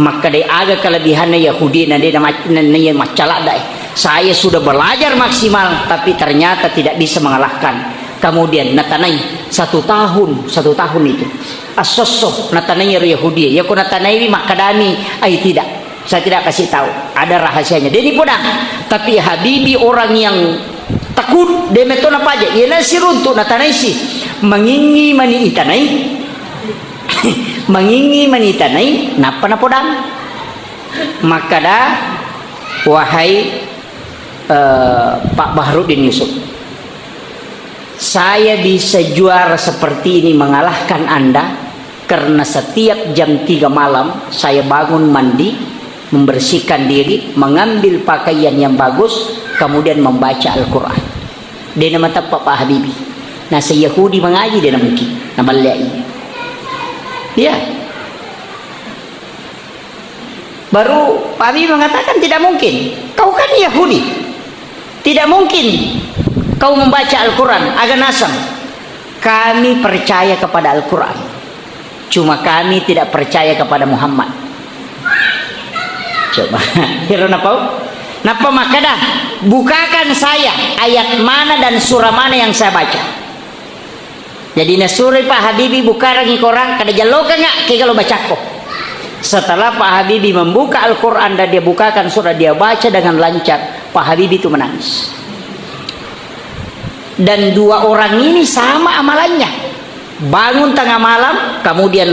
Makkeda aga kelebihannya Yahudi, na de na mac-, na, na iya maccalak dae. Saya sudah belajar maksimal, tapi ternyata tidak bisa mengalahkan. Kemudian natanai satu tahun, satu tahun itu. Assosso, natanai ero Yahudi. Iya ko natanaiwi makkedami, "Ai tidak. Saya tidak kasih tahu. Ada rahasianya." De nipodang. Tapi Habibie orang yang tekun, de metto napaja. Iyana siruntu natanaisi. Mangingi mani itanai. Mangingi mani itanai, nappa napodang. Makkeda, "Wahai, eh, Pak Bahruddin Yusuf, saya bisa juara seperti ini mengalahkan Anda karena setiap jam tiga malam saya bangun mandi, membersihkan diri, mengambil pakaian yang bagus, kemudian membaca Al-Quran." De namateppa Pak Habibie. Nasa Yahudi mangaji de namungkin. Naballeai. Iya. Baru Pak Habibie mengatakan, "Tidak mungkin. Kau kan Yahudi. Tidak mungkin kau membaca Al-Quran." Aga naseng. Kami percaya kepada Al-Quran. Cuma kami tidak percaya kepada Muhammad. Coba. Kira napau? Nappa makkeda, "Bukakan saya ayat mana dan surah mana yang saya baca." Jadi nasuroi Pak Habibie bukarangi Quran, kada jallokanga ke kalau bacakko. Setelah Pak Habibie membuka Al-Quran dan dia bukakan surah, dia baca dengan lancar, Pak Habibie itu menangis. Dan dua orang ini sama amalannya. Bangun tengah malam, kemudian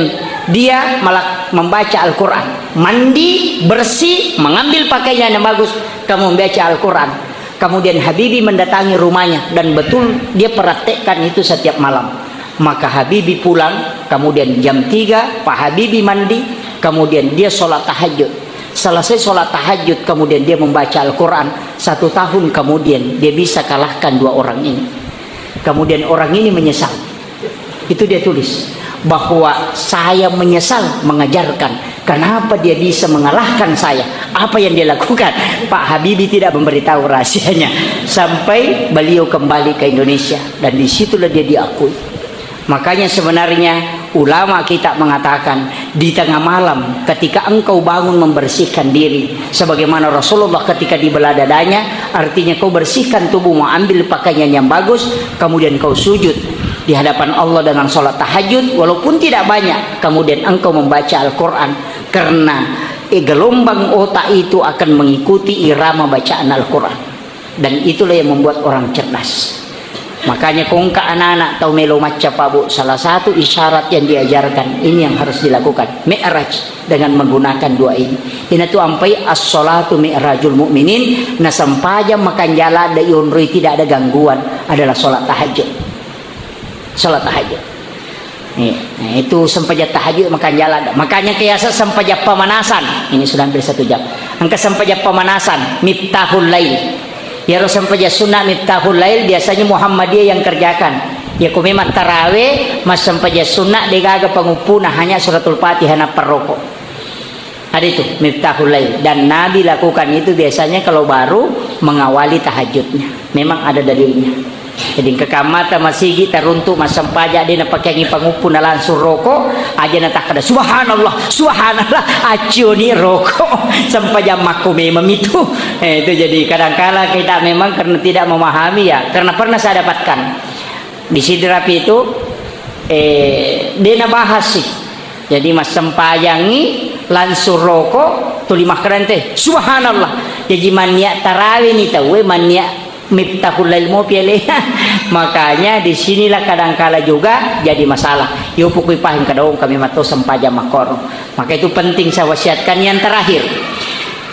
dia malah membaca Al-Quran. Mandi, bersih, mengambil pakaian yang bagus, kamu membaca Al-Quran. Kemudian Habibie mendatangi rumahnya dan betul dia praktekkan itu setiap malam. Maka Habibie pulang, kemudian jam tiga, Pak Habibie mandi, kemudian dia sholat tahajud. Selesai sholat tahajud, kemudian dia membaca Al-Quran. Satu tahun kemudian, dia bisa kalahkan dua orang ini. Kemudian orang ini menyesal. Itu dia tulis, bahwa saya menyesal mengajarkan. Kenapa dia bisa mengalahkan saya? Apa yang dia lakukan? Pak Habibie tidak memberitahu rahasianya. Sampai beliau kembali ke Indonesia. Dan disitulah dia diakui. Makanya sebenarnya ulama kita mengatakan, di tengah malam ketika engkau bangun membersihkan diri, sebagaimana Rasulullah ketika dibelah dadanya, artinya kau bersihkan tubuhmu, ambil pakaian yang bagus, kemudian kau sujud di hadapan Allah dengan sholat tahajud, walaupun tidak banyak, kemudian engkau membaca Al-Quran, karena, eh, gelombang otak itu akan mengikuti irama bacaan Al-Quran. Dan itulah yang membuat orang cerdas. Makanya ko engka anak-anak tau melo macca, Pak Bu, salah satu isyarat yang diajarkan, ini yang harus dilakukan. Mi'raj dengan menggunakan dua ini. Ina tu ampai as-salatu mi'rajul mu'minin, nasempajang makanjala ada ionroi tidak ada gangguan adalah salat tahajud. Salat tahajud. Eh, nah, itu sempajang tahajud makan jalan. Makanya kiasa sempajang pemanasan. Ini sudah hampir satu jam. Engka sempajang pemanasan, miftahul lail. Iyaro sempajang sunnah miftahul lail biasanya Muhammadiyah yang kerjakan. Ya, ko memang tarawih, massempajang sunnah degaga panguppuna, hanya suratul Fatihah nappa roko. Ada itu, miftahul lail. Dan Nabi lakukan itu biasanya kalau baru mengawali tahajudnya. Memang ada dalilnya. Jadi, engka kammata masigi taruntu massempajang, de napakeangi panguppu, na langsung roko, aja natakkada, "Subhanallah, subhanallah," accioni roko. Sempajang makko memang itu. Eh, itu jadi kadangkala kita memang karena tidak memahami, ya, karena pernah saya dapatkan. Di Sidrap itu, eh, de nabahas sih. Jadi, massempajangi langsung roko, tuli makkedante, "Subhanallah." Jadi, mannia tarawih ni tauwe, mannia miftahul lail mopi alena. Makanya di sinilah kadangkala juga jadi masalah. Yo pokoi pahing kadaong kami matto sempajang makkoro. Maka itu penting saya wasiatkan yang terakhir.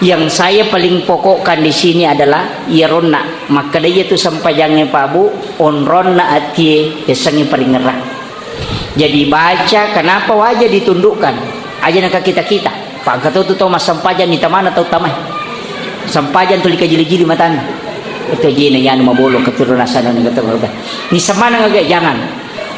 Yang saya paling pokokkan di sini adalah iyaronna makkeda iyatu sempajangnge Pak Bu, onronna atie yasengnge paringerrang. Jadi baca, kenapa wajah ditundukkan? Aja naka kita-kita. Pak, engka to tu tau massempajang ni tamana tau tamai. Sempajang tuli kajili-jili matana. Itu jina yanu mabolong keturunan sana ni kata berubah. Ni semana ngagai, jangan.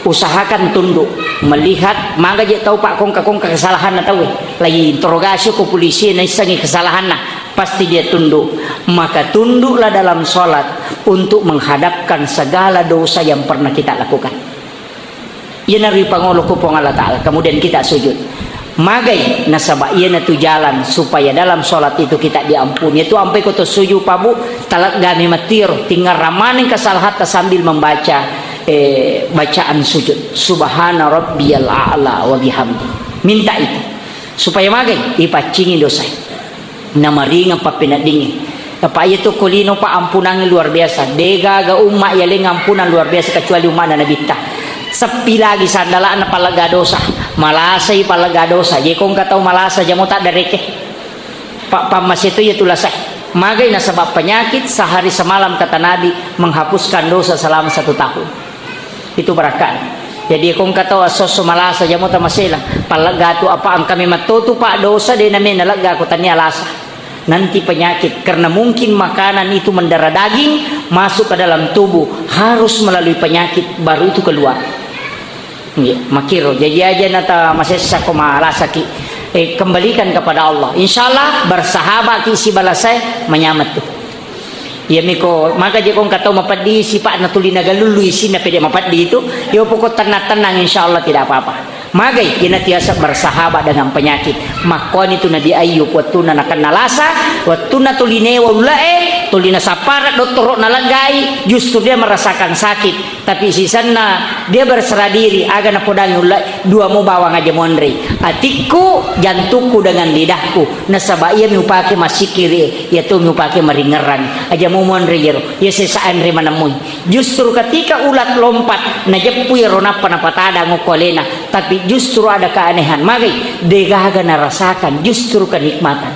Usahakan tunduk melihat, maga je tau Pak kongka-kongka kesalahanna tau. Lagi interogasi ko polisi, naissengi kesalahanna, pasti dia tunduk. Maka tunduklah dalam sholat untuk menghadapkan segala dosa yang pernah kita lakukan. Iyanaro ipangolo ku Puang Allah Ta'ala, kemudian kita sujud. Magai, nasaba iyanatu jalan supaya dalam sholat itu kita diampuni. Itu ampai ko to sujud Pak Bu, taleggami matiro, tingerang maneng kesalahatta sambil membaca, eh, bacaan sujud. Subhana rabbiyal a'la wa bihamdi. Minta itu. Supaya magai, ipaccingi dosa. Namaringeng pappeneddingnge. Apa iya tu ko lino, Pak, ampunangnge luar biasa. Degaga umma yaleng ampunang luar biasa kecuali ummana Nabitta. Seppi lagi sandala'na pallegga dosa. Malasai pallegga dosa. Jekong ka tau malasa jamo taddareke. Pak, pammase tu iya tu lasai. Magai nasaba penyakit sehari semalam kata Nabi menghapuskan dosa selama satu tahun. Itu barakka'na. Jadi, ko engka tau esso-esso malasa, jamo tamasela. Palleggatu apa engka memang totu, Pak, dosa de name nalegga ko tania lasa. Nanti penyakit, karena mungkin makanan itu mendarah daging, masuk ke dalam tubuh, harus melalui penyakit, baru itu keluar. Iya, makiro. Jadi aja nata masessa ko malasaki. Eh, kembalikan kepada Allah. Insya Allah bersahabat ki sibalasai, manyamet tu. Iya miko, maka je ko engka tau mapeddi sipa'na tuli nagalului sinna pede mapeddi itu, yo pokok tenang-tenang, insya Allah tidak apa-apa. Magai, ina tiasa bersahabat dengan penyakit. Makkoni tu Nabi Ayub, wattuna nakenna lasa, wattuna tuli newa ullae, tuli nasappara dottoro naleggai, justru dia merasakan sakit. Tapi sisenna dia berserah diri, aga napodangi ullae, dua mo bawang aja monrei. Atikku, jantukku dengan lidahku. Nasaba iyami upake massikiri, iyatomi upake maringerrang. Aja mo monrei iyaro, iya sesa anre manemmui. Justru ketika ulat lompat, najeppu iyaro nappa napatadang okko alena. Tapi justru ada keanehan. Magai, degaga narasakan justru kenikmatan.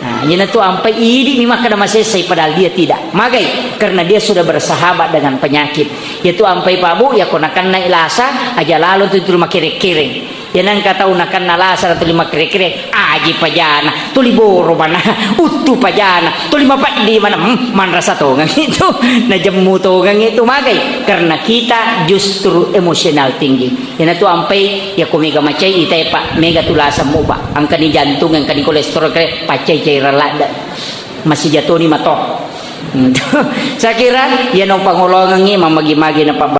Nah, iyana tu ampai idi mi makkeda masessai padahal dia tidak. Magai, karena dia sudah bersahabat dengan penyakit. Iyatu ampai Pak Bu, ya ko nakennai lasa, aja lalo tu tuli makkere-kere. Iyana engka tau nakenna lasa na tuli makkere-kere, aji pajana, tuli boro mana, uttu pajana, tuli mapeddi mana, hmm, manrasa tongang itu, najemmu tongang itu magai. Karena kita justru emosional tinggi. Iyana tu ampai, ya ko mega macai itai, Pak, mega tu lasa muba. Engkani jantung, engkani kolesterol, kere, pacai cairan ladde. Masih jatoni mato. Saya kira, ya no pangolongangi, mamagi-magi na